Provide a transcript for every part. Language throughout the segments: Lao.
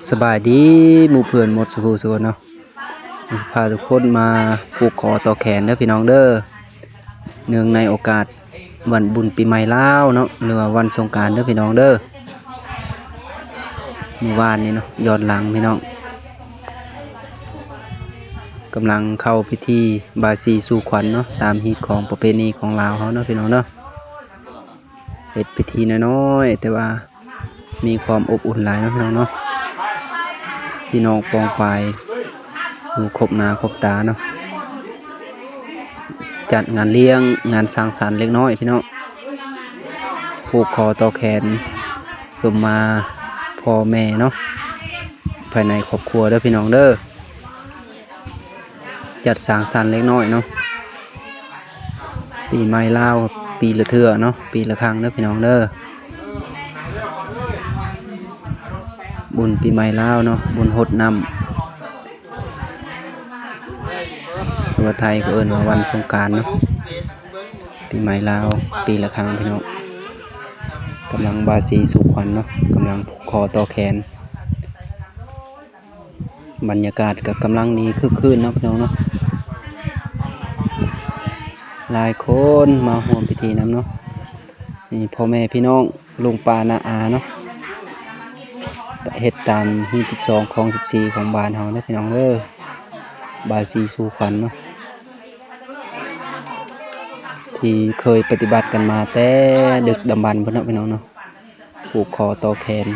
ສະບາຍດີໝູ່ເພື່ອນໝົດສູ່ຜູ້ສູ່ຄົນເນາະ, ພາທຸກຄົນມາຜູກຄໍຕໍ່ແຂນເດີພີ່ນ້ອງເດີ, ເນື່ອງໃນໂອກາດວັນບຸນປີໃໝ່ລາວເນາະ ຫຼືວ່າວັນສົງການເດີພີ່ນ້ອງເດີ. ມື້ວານນີ້ເນາະ ຍ້ອນຫຼັງພີ່ນ້ອງ ກຳລັງເຂົ້າພິທີບາຍສີສູ່ຂວັນເນາະ ຕາມຮີດຄອງປະເພນີຂອງລາວເຮົາເນາະພີ່ນ້ອງເນາະ. ເຮັດພິທີນ້ອຍໆ ແຕ່ວ່າມີຄວາມອົບອຸ່ນຫຼາຍເນາະພີ່ນ້ອງເນາະ. ພີ່ນ້ອງປອງປາຍຢູ່ຄົບໜ້າຄົບຕາເນາະ, ຈັດງານລ້ຽງງານສັງສັນເລັກນ້ອຍພີ່ນ້ອງ, ຜູກຄໍຕໍ່ແຂນສົມມາພໍ່ແມ່ເນາະ ພາຍໃນຄອບຄົວເດີພີ່ນ້ອງເດີ. ຈັດສັງສັນເລັກນ້ອຍເນາະ, ປີໃໝ່ລາວປີລະເທື່ອເນາະ ປີລະຄັ້ງເດີພີ່ນ້ອງເດີ. ບຸນປີໃໝ່ລາວເນາະ ບຸນຫົດນ້ຳ ຫຼືວ່າໄທເຂົາເອີ້ນວ່າວັນສົງການເນາະ, ປີໃໝ່ລາວປີລະຄັ້ງພີ່ນ້ອງ. ກຳລັງບາຍສີສູ່ຂວັນເນາະ, ກຳລັງຜູກຄໍຕໍ່ແຂນ. ບັນຍາກາດກໍກຳລັງດີຄຶກຄື້ນເນາະພີ່ນ້ອງເນາະ, ຫຼາຍຄົນມາຮ່ວມພິທີນຳເນາະ. ນີ້ພໍ່ແມ່ພີ່ນ້ອງລຸງປ້ານ້າອາເນາະ, ເຮັດຕາມຮີດສິບສອງຄອງສິບສີ່ຂອງບ້ານເຮົາເດີພີ່ນ້ອງເດີ, ບາຍສີສູ່ຂວັນເນາະ ທີ່ເຄີຍປະຕິບັດກັນມາແຕ່ດຶກດຳບັນພຸ້ນເນາະພີ່ນ້ອງເນາະ. ຜູກຄໍຕໍ່ແຂນ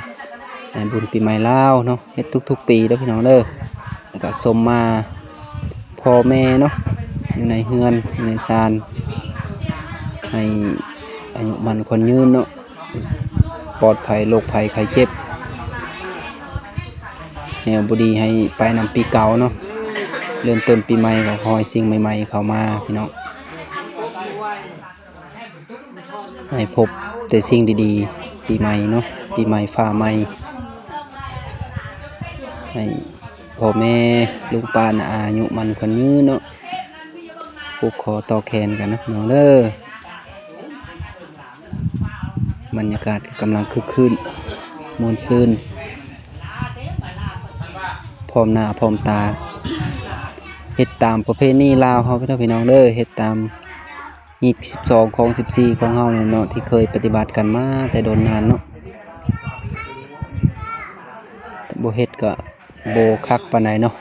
ໃນບຸນປີໃໝ່ລາວເນາະ, ເຮັດທຸກໆປີເດີພີ່ນ້ອງເດີ. ແລ້ວກໍສົມມາພໍ່ແມ່ເນາະ ຢູ່ໃນເຮືອນຢູ່ໃນຊານ ໃຫ້ອາຍຸໝັ້ນຂວັນຍືນເນາະ, ປອດໄພໂລກໄພໄຂ້ເຈັບ ແນວບໍ່ດີໃຫ້ໄປນຳປີເກົ່າເນາະ. ເລີ່ມຕົ້ນປີໃໝ່ກໍຂໍໃຫ້ສິ່ງໃໝ່ໆເຂົ້າມາພີ່ນ້ອງ. ໃຫ້ພົບແຕ່ສິ່ງດີໆ ປີໃໝ່ເນາະ, ປີໃໝ່ຟ້າໃໝ່ ໃຫ້ພໍ່ແມ່ລຸງປ້ານ້າອາອາຍຸໝັ້ນຂວັນຍືນເນາະ. ຜູກຄໍຕໍ່ແຂນກັນເນາະພີ່ນ້ອງເດີ. ບັນຍາກາດກໍກຳລັງຄຶກຄື້ນມ່ວນຊື່ນ ພ້ອມໜ້າພ້ອມຕາ, ເຮັດຕາມປະເພນີລາວເຮົາເນາະພີ່ນ້ອງເດີ, ເຮັດຕາມ ຮີດສິບສອງຄອງສິບສີ່ຂອງເຮົານີ້ເນາະ ທີ່ເຄີຍປະຕິບັດກັນມາແຕ່ດົນນານເນາະ. ບໍ່ເຮັດກໍບໍ່ຄັກປານໃດເນາະ,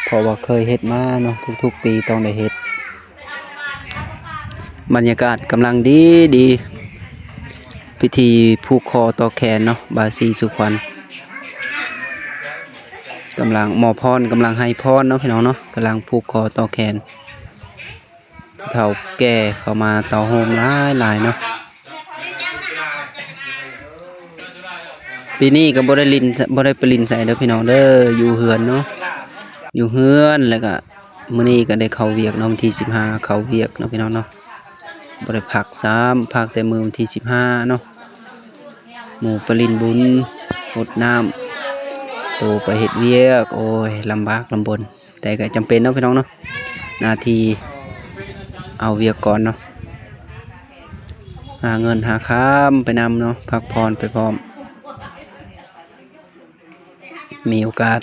ເພາະວ່າເຄີຍເຮັດມາເນາະ, ທຸກໆປີຕ້ອງໄດ້ເຮັດ. ບັນຍາກາດກຳລັງດີໆ ພິທີຜູກຄໍຕໍ່ແຂນເນາະ, ບາຍສີສູ່ຂວັນ ກຳລັງມອບພອນ ກຳລັງໃຫ້ພອນເນາະພີ່ນ້ອງເນາະ, ກຳລັງຜູກຄໍຕໍ່ແຂນ. ເຖົ້າແກ່ເຂົ້າມາເຕົ້າໂຮມຫຼາຍໆເນາະ. ປີນີ້ກໍບໍ່ໄດ້ຫຼິ້ນ ບໍ່ໄດ້ໄປຫຼິ້ນໃສເດີພີ່ນ້ອງເດີ, ຢູ່ເຮືອນເນາະ, ຢູ່ເຮືອນ. ແລ້ວກໍມື້ນີ້ກໍໄດ້ເຂົ້າວຽກເນາະ, ວັນທີສິບຫ້າເຂົ້າວຽກເນາະພີ່ນ້ອງເນາະ, ບໍ່ໄດ້ພັກຊ້ຳ, ພັກແຕ່ມື້ວັນທີສິບຫ້າເນາະ. ໝູ່ໄປຫຼິ້ນບຸນ ຫົດນ້ຳ ໂຕໄປເຮັດວຽກ, ໂອ້ຍ ລຳບາກລຳບົນ. ແຕ່ກໍຈຳເປັນເນາະພີ່ນ້ອງເນາະ, ໜ້າທີ່ເອົາວຽກກ່ອນເນາະ, ຫາເງິນຫາຄຳໄປນຳເນາະ, ພັກຜ່ອນໄປພ້ອມ. ມີໂອກາດ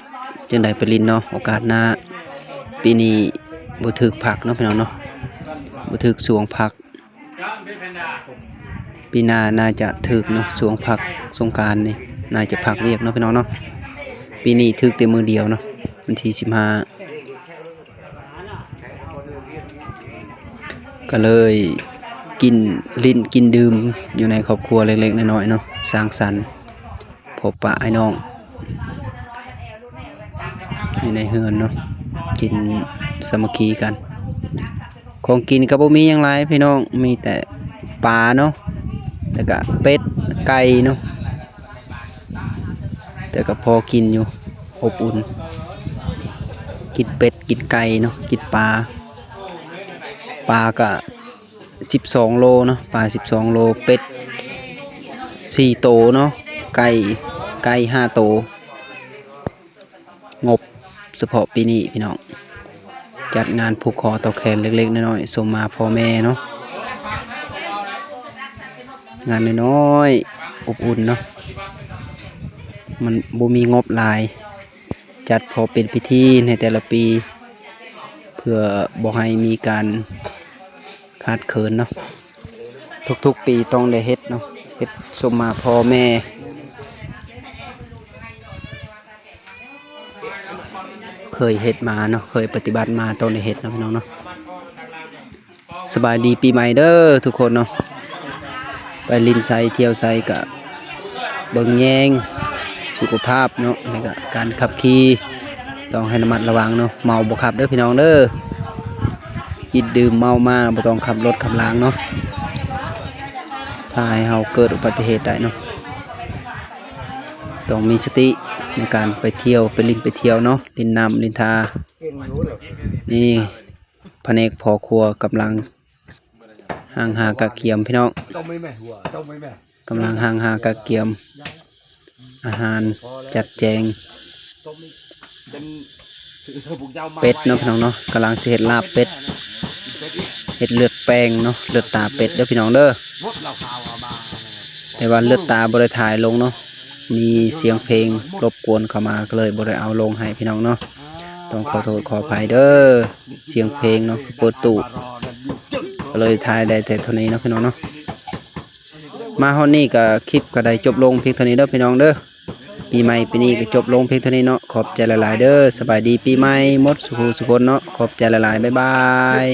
ຈຶ່ງໄດ້ໄປຫຼິ້ນເນາະ, ໂອກາດໜ້າ. ປີນີ້ບໍ່ຖືກພັກເນາະພີ່ນ້ອງເນາະ, ບໍ່ຖືກຊ່ວງພັກ. ປີໜ້າໜ້າຈະຖືກເນາະ, ຊ່ວງພັກສົງການນີ້ໜ້າຈະພັກວຽກເນາະພີ່ນ້ອງເນາະ. ປີນີ້ຖືກແຕ່ມື້ດຽວເນາະ, ວັນທີສິບຫ້າ ກໍເລີຍກິນຫຼິ້ນກິນດື່ມຢູ່ໃນຄອບຄົວເລັກໆນ້ອຍໆເນາະ, ສັງສັນ ພົບປະອ້າຍນ້ອງຢູ່ໃນເຮືອນເນາະ, ກິນສາມັກຄີກັນ. ຂອງກິນກໍບໍ່ມີຫຍັງຫຼາຍພີ່ນ້ອງ, ມີແຕ່ປາເນາະ ແລ້ວກະເປັດໄກ່ເນາະ, ແຕ່ກໍພໍກິນຢູ່ ອົບອຸ່ນ. ກິນເປັດ ກິນໄກ່ເນາະ, ກິນປາ, ປາກະສິບສອງໂລເນາະ, ປາສິບສອງໂລ, ເປັດສີ່ໂຕເນາະ, ໄກ່ ໄກ່ຫ້າໂຕ. ງົບສະເພາະປີນີ້ພີ່ນ້ອງ, ຈັດງານຜູກຄໍຕໍ່ແຂນເລັກໆນ້ອຍໆ ສົມມາພໍ່ແມ່ເນາະ, ງານນ້ອຍໆ ອົບອຸ່ນເນາະ. ມັນບໍ່ມີງົບຫຼາຍ ຈັດພໍເປັນພິທີໃນແຕ່ລະປີ ເພື່ອບໍ່ໃຫ້ມີການຂາດເຂີນເນາະ. ທຸກໆປີຕ້ອງໄດ້ເຮັດເນາະ ເຮັດສົມມາພໍ່ແມ່ ເຄີຍເຮັດມາເນາະ ເຄີຍປະຕິບັດມາ ຕ້ອງໄດ້ເຮັດເນາະ ພີ່ນ້ອງເນາະ. ສະບາຍດີປີໃໝ່ເດີທຸກຄົນເນາະ. ໄປຫຼິ້ນໃສທ່ຽວໃສກະເບິ່ງແຍງສຸຂະພາບເນາະ ແລ້ວກະການຂັບຂີ່ຕ້ອງໃຫ້ລະມັດລະວັງເນາະ. ເມົາບໍ່ຂັບເດີພີ່ນ້ອງເດີ ກິນດື່ມເມົາມາບໍ່ຕ້ອງຂັບລົດຂັບລາງເນາະ. ພາໃຫ້ເຮົາເກີດອຸບັດຕິເຫດໄດ້ເນາະ. ຕ້ອງມີສະຕິໃນການໄປທ່ຽວ ໄປຫຼິ້ນໄປທ່ຽວເນາະ ຫຼິ້ນນ້ຳຫຼິ້ນທ່າ. ນີ້ພະແນກພໍ່ຄົວກຳລັງຫ້າງຫາກະກຽມພີ່ນ້ອງ ກຳລັງຫ້າງຫາກະກຽມອາຫານ ຈັດແຈງເປັດເນາະ ພີ່ນ້ອງເນາະ. ກຳລັງຊິເຮັດລາບເປັດ ເຮັດເລືອດແປງເນາະ ເລືອດຕາເປັດເດີພີ່ນ້ອງເດີ. ແຕ່ວ່າເລືອດຕາບໍ່ໄດ້ຖ່າຍລົງເນາະ ມີສຽງເພງລົບກວນເຂົ້າມາ ກໍເລີຍບໍ່ໄດ້ເອົາລົງໃຫ້ພີ່ນ້ອງເນາະ. ຕ້ອງຂໍໂທດຂໍອະໄພເດີ ສຽງເພງເນາະ ເປີດຕູ້ ກໍເລີຍຖ່າຍໄດ້ແຕ່ເທົ່ານີ້ເນາະ ພີ່ນ້ອງເນາະ. ມາຮອດນີ້ກໍ ຄລິບກໍໄດ້ຈົບລົງພຽງເທົ່ານີ້ເດີພີ່ນ້ອງເດີ. ປີໃໝ່ປີນີ້ກໍຈົບລົງພຽງເທົ່ານີ້ເນາະ. ຂອບໃຈຫຼາຍໆເດີ. ສະບາຍດີປີໃໝ່ໝົດສູ່ຜູ້ສູ່ຄົນເນາະ. ຂອບໃຈຫຼາຍໆ. ບາຍບາຍ.